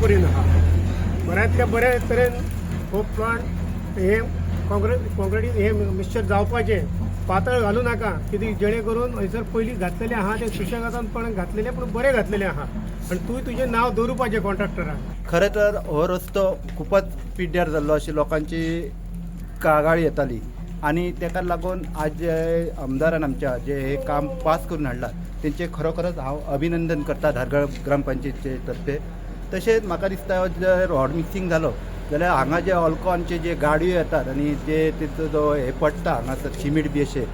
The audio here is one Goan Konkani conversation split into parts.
परीन आहा. बऱ्यांतल्या बऱ्या तरेन हो प्लांट हे कॉन्क्रिटीन हे मिक्सचर जावपाचें, पातळ घालूं नाका कितें, जेणे करून हयसर पयलीं घातलेलें आहा तें सुशेगादान पण घातलेलें, पूण बरें घातलेलें आहा आनी तूं तुजें नांव दवरुपाचें कॉन्ट्रॅक्टराक. खरें तर हो रस्तो खुपच पिड्ड्यार जाल्लो अशी लोकांची कागाळ येताली आनी ताका लागून आज जे आमदारान आमच्या जे हे काम पास करून हाडलां, तेंचे खरोखरच हांव अभिनंदन करता धारगळ ग्रामपंचायतीचे तर्फे. तशेंच म्हाका दिसता, जर हॉट मिक्सिंग जालो जाल्यार हांगा जे ऑल्कॉनचे जे गाडयो येतात आनी जे तेचो जो हे पडटा हांगासर शिमीट बी अशें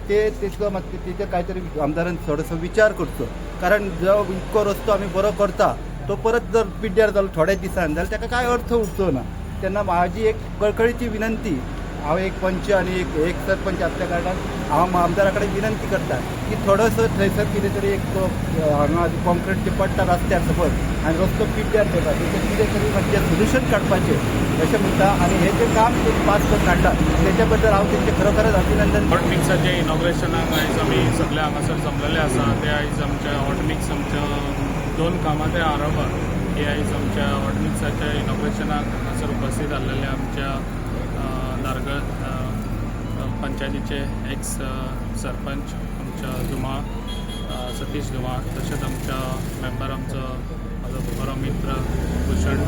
ते तेचो मातशें तेचेर कांय तरी आमदारान थोडोसो विचार करचो, कारण जो इतको रस्तो आमी बरो करता, तो परत जर पिड्ड्यार जालो थोड्याच दिसान जाल्यार ताका कांय अर्थ उरचो ना. तेन्ना म्हाजी एक कळकळीची विनंती, हांव एक पंच आनी एक एक सरपंच आसल्या कारणान हांव आमदारा कडेन विनंती करता की थोडोसो थंयसर कितें तरी एक तो हांगा कॉन्क्रीट जे पडटा रस्त्यार सपोज आनी रस्तो पिड्ड्यार जाता, तेचेर कितें तरी मातशें सोल्युशन काडपाचें अशें म्हणटा. आनी हें जें काम ते पास करून हाडटा, तेच्या बद्दल हांव तेंचें खरोखरच अभिनंदन. हॉट मिक्साचे इनॉग्रेशनाक आयज आमी सगळे हांगासर जमलेले आसा. ते आयज आमच्या हॉट मिक्स आमच्या दोन कामां ते आरोबा हे आयज आमच्या हॉट मिक्साच्या इनॉग्रेशनाक हांगासर उपस्थित आसलेले आमच्या धारगळ पंचायतीचे एक्स सरपंच आमच्या धुमाळ, सतीश धुमाळ, तशेंच आमच्या मेंबर, आमचो म्हाजो बरो मित्र भूषण,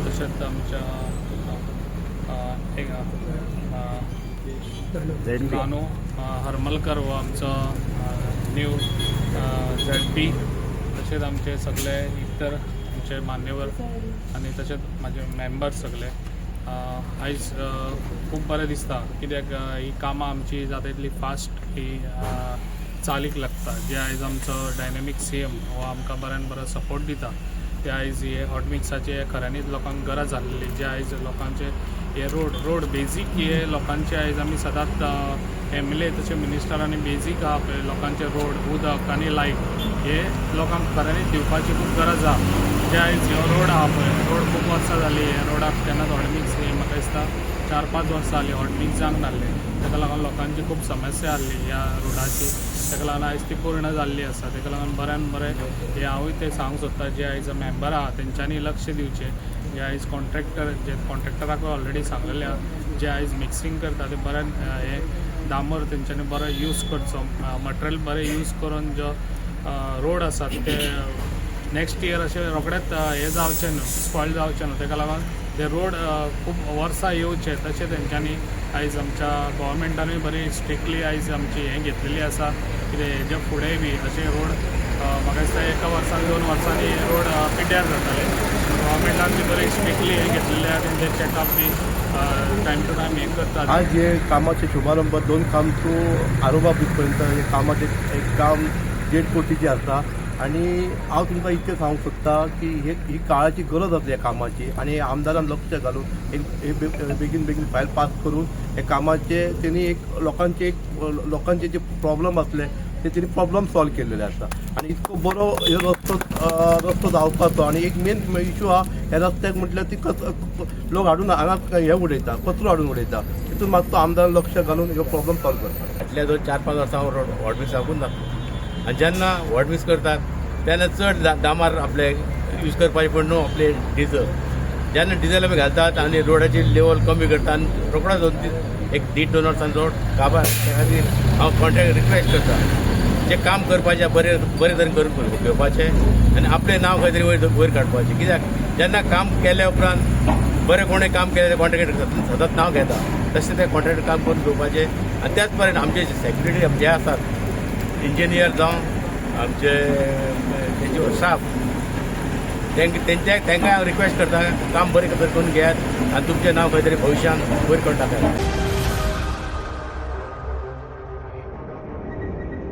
तशेंच आमच्या एक नानू हरमलकर हो आमचो न्यू झेडपी, तशेंच आमचे सगळे इतर आमचे मान्यवर आनी तशेंच म्हाजे मेंबर्स सगळे. आयज खूब बरें दिसता, कित्याक ही कामां आमची जाता इतली फास्ट ही चालीक लागता. जे आयज आमचो डायनेमीक सीएम हो आमकां बऱ्यान बरो सपोर्ट दिता, ते आयज हे हॉट मिक्साचे खऱ्यांनीच लोकांक गरज आसलेली. जे आयज लोकांचे हे रोड रोड बेजीक हे लोकांचे आयज आमी सदांच एमएलए तशें मिनिस्टरांनी बेजीक आहा पळय, लोकांचे रोड, उदक आनी लायट हे लोकांक खऱ्यांनीच दिवपाची खूब गरज आहा. जे आयज हो रोड आहा पळय, रोड खूब वर्सां जाली हे रोडाक केन्नाच हॉटमिक्स, हे म्हाका दिसता 4-5 वर्सां जालीं हॉटमिक्स जावंक नासलें. ताका लागून लोकांची खूब समस्या आहली ह्या रोडाची. ताका लागून आयज ती पूर्ण जाल्ली आसा. ताका लागून बऱ्यान बरें हें हांवूय तें सांगूंक सोदता, जे आयज मेंबर आहा तेंच्यांनी लक्ष दिवचें. जे आयज कॉन्ट्रॅक्टर, जे कॉन्ट्रॅक्टराकूय ऑलरेडी सांगलेलें आहा, जे आयज मिक्सिंग करता ते बऱ्यान हे डांबर तेंच्यांनी बरो यूज करचो, मटेरियल बरें यूज करून जो रोड आसात ते नेक्स्ट इयर अशें रोखडेच हें जावचें न्हू, स्पॉयल जावचें न्हू. ताका लागून ते रोड खूब वर्सां येवचे तशें तेंच्यांनी आयज आमच्या गोवोरमेंटानूय बरी स्ट्रिक्टली आयज आमची हें घेतलेली आसा. कितें हेजे फुडें बी अशे रोड म्हाका दिसता एका वर्सान 2 वर्सांनी रोड पिड्ड्यार जाताले. गोवोरमेंटान बी बरी स्ट्रिक्टली हें घेतलेलें आहा, तेंचे चॅकअप बी टायम टू टायम हें करतात. आज हे कामाचे शुभारंभ, दोन काम थ्रू आरोबा ब्रीज पर्यंत हे कामाचे एक काम 1.5 कोटीचे आसा. आनी हांव तुमकां इतकें सांगूंक सोदता की हे ही काळाची गरज आसली ह्या कामाची आनी आमदारान लक्ष घालून एक हे बेगीन बेगीन फायल पास करून हे कामाचे तेणी एक लोकांचे जे प्रॉब्लम आसले ते तेणी प्रॉब्लम सॉल्व केलेले आसा. आनी इतको बरो हे रस्तो रस्तो जावपाचो. आनी एक मेन इशू आहा ह्या रस्त्याक म्हटल्यार ती कच लोक हाडून हांगा हे उडयता, कचरो हाडून उडयता. तितून मातसो आमदारान लक्ष घालून ह्यो प्रॉब्लम सॉल्व करता. फाटल्या दोन 4-5 वर्सां रोड हॉटमिक्स जावकूच नासलो आनी जेन्ना हॉटमिक्स करतात तेन्ना चड डांबर आपले यूज करपाचे पण न्हू आपले डिझल. जेन्ना डिझल आमी घालतात आनी रोडाची लेवल कमी करता आनी रोकडोच दोन तीन एक दीड दोन वर्सां रोड काबार. त्या खातीर हांव कॉन्ट्रॅक्ट रिक्वेस्ट करता, जे काम करपाचें बरें बरे तरेन करून घेवपाचें आनी आपलें नांव खंय तरी वयर वयर काडपाचें. कित्याक जेन्ना काम केल्या उपरांत बरें कोणें काम केलें तें कॉन्ट्रॅक्टर सदांच नांव घेता, तशें तें कॉन्ट्रॅक्टर काम करून घेवपाचें. आनी त्याच प्रमाणे आमचे सेक्युरिटी जे आसात, इंजिनियर जावं आमचे तेंचे स्टाफ, तेंच्या तेंकां हांव रिक्वेस्ट करता, काम बरें करून घेयात आनी तुमचें नांव खंय तरी भविश्यान वयर करून टाकात.